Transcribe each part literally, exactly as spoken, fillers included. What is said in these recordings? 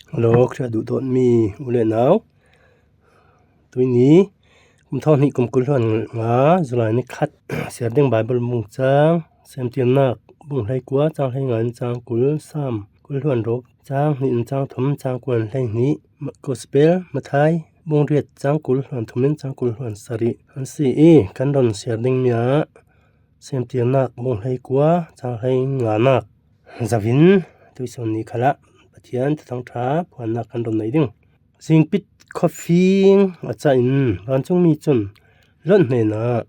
Hello, Khrih duhdawtmi u le nau. Tuini kum thawhnih kum kul hluan nga July ni khat siar ding Bible bung chang, Semtirnak bung hleikua chang hleinga in chang kul, Sam kul hluan ruk chang hnih in chang thum, chang kua in hleihnih, Gospel Mathai bung riat chang kul hluan thum in chang kul hluan sarih an si i, kan rawn siar ding mi ah Semtirnak bung hleikua chang hleinganak zavin tuisun ni khalah Pathian Thuthang Ṭha phuannak kan rawn nei ding. Zingpit khawfing a chahin vancungmi chun Lot hnenah,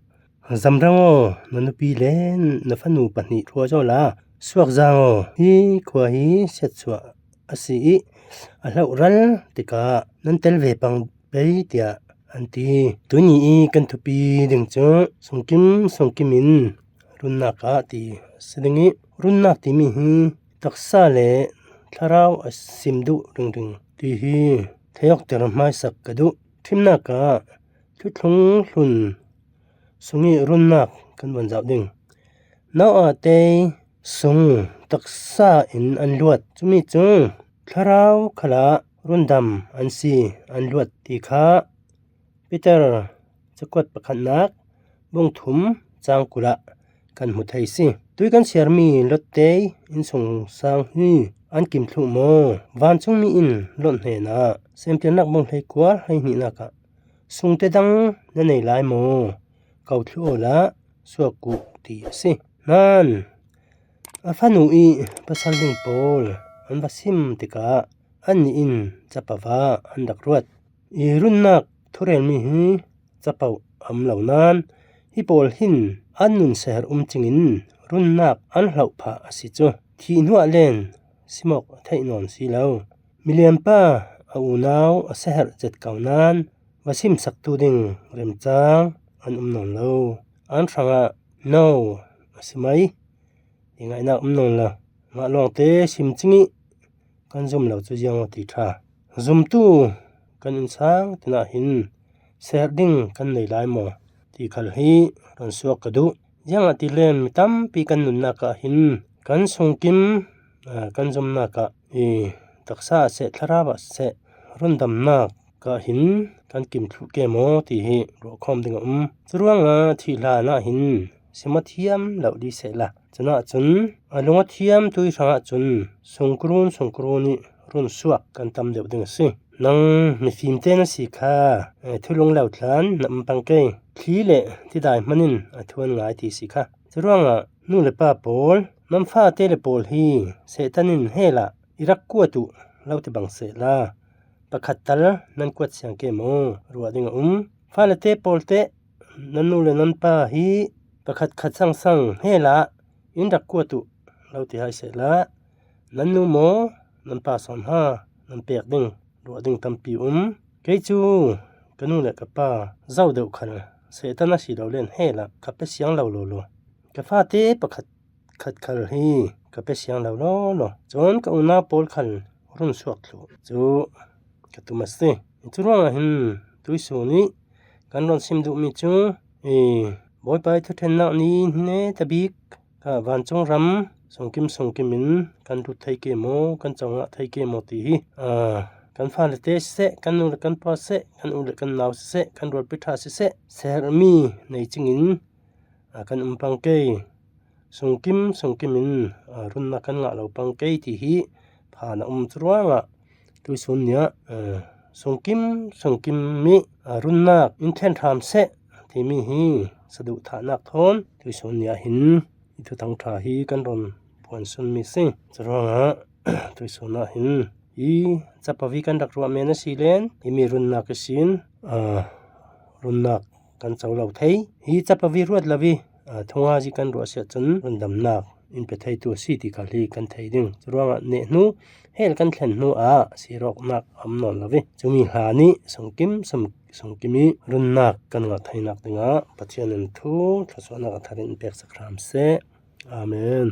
"Zamrang aw, na nupi le na fanu pahnih ṭhuaizawla suakzang aw, hi khua hi siatsuah a si i, a hlauh ral tikah nan tel ve pang pei," tiah an ti. Tuini i kan thupi ding chu sungkim sungkimin runnak ah ti a si ding i, runnak timi hi taksa le thlarau a sim duh ringring ti hi theiawktir hmaisak ka duh. Ṭhimnak ah thuthlung hlun sung i runnak kan van zauh ding. Noah te sung taksa in an luat, chumi chu thlarau khalah rundam an si an luat ti kha Peter cakuat pakhatnak bung thum chang kulah kan hmu thei si. Tui kan siarmi Lot te insung sang hi an kim thluh maw? Vancungmi in Lot hnenah Semtirnak bung hleikua hleihnihnak ah, "Sungte dang na nei lai maw? Ko thlu awla suak uh," ti a si. Nan a fanu i pasal ding pawl an va sim tikah annih in chapova an rak ruat. I runnak thurelmi hi chapo a um lo nan, hi pawl hin an nun seher um cingin runnak an hlauh phah a si chu. Thih hnuah len simawk a theih nawn si lo. Milianpa a unau a seher zet kau nan va simsaktu ding remchang an um nawn lo. An hrangah no a si mai ti ngaihnak um nawn lo. Mah lawngte sim cing i kan zum lo chu ziang aw ti ṭha. Zumtu kan insang tinah hin seher ding kan nei lai maw ti khal hi rawn suak ka duh. Ziangahtile mi tampi kan nunnak ah hin kan sungkim, aa, kan zumnak ah i taksa ah seh, thlarau ah seh, rundamnak ah hin kan kim thluh ke maw ti hi ruahkhawm ding a um. Churuangah thih hlanah hin sim a thiam loh dih sehla, chunah chun a lung a thiam tui hrangah chun sungkurun sungkurun i run suak kan tam deuh ding a si. Nang mifimte na si kha, eh, thulung lo thlan na um pang kei. Thli le tidai hmanin a thu an ngai ti si kha. Churuangah nu le pa pawl, nan fate le pawl hi Setanin helah i rak kuat uh lo ti bang sehla, pakhat tal nan kuat siang ke maw ruah ding a um. Fale te pawl te, nan nu le nan pa hi pakhat khat sang sang helah in rak kuat uh lo ti hai sehla, nan nu maw nan pa sawn ha nan pek ding ruah ding tampi um. Kei chu ka nu le ka pa zo deuh khal Setan a si lo len helah ka pe siang lo lo lo. Ka fate pakhat khat khal hi ka pe siang lo lo lo. Chuan ka unau pawl khal run suak thluh chu ka tum a si. Churuangah hin tuisun i kan rawn sim duhmi chu, i, Bawipa i thuṭhennak ni hne ta bik, ka vancung ram sungkim sungkimin kan lut thei ke maw, kan chawngah thei ke maw ti hi, a, kan fale te siseh, kan nu le kan pa siseh, kan u le kan nau siseh, kan rualpi ṭha siseh, seher mi nei chingin, a, kan um pang kei. Sungkim sungkimin, a, runna kan ngah lo pang kei ti hi phan a um. Churuangah tuisun niah, a, sungkim sungkim mi, a, runnak in thlen hram seh timi hi saduhthahnak thawn tuisun niah hin i thuthang ṭha hi kan rawn puan sun mi si. Churuangah tuisunah hin i chapavi kan rak ruah men a si len, i mi runnak i sin, a, runnak kan cho lo thei. Hi chapavi ruat lovi, a, thunga zi kan ruah siah chun rundamnak in pe thei tu a si ti kha hi kan thei ding. Churuangah neh hnu, hel kan thlen hnu ah sirawknak a um nawn lovi. Chumi hlan i sungkim sum, sungkim i runnak kan ngah theinak dingah Pathian in thu thluasuahnak a tharin in peksak hram seh. Amen.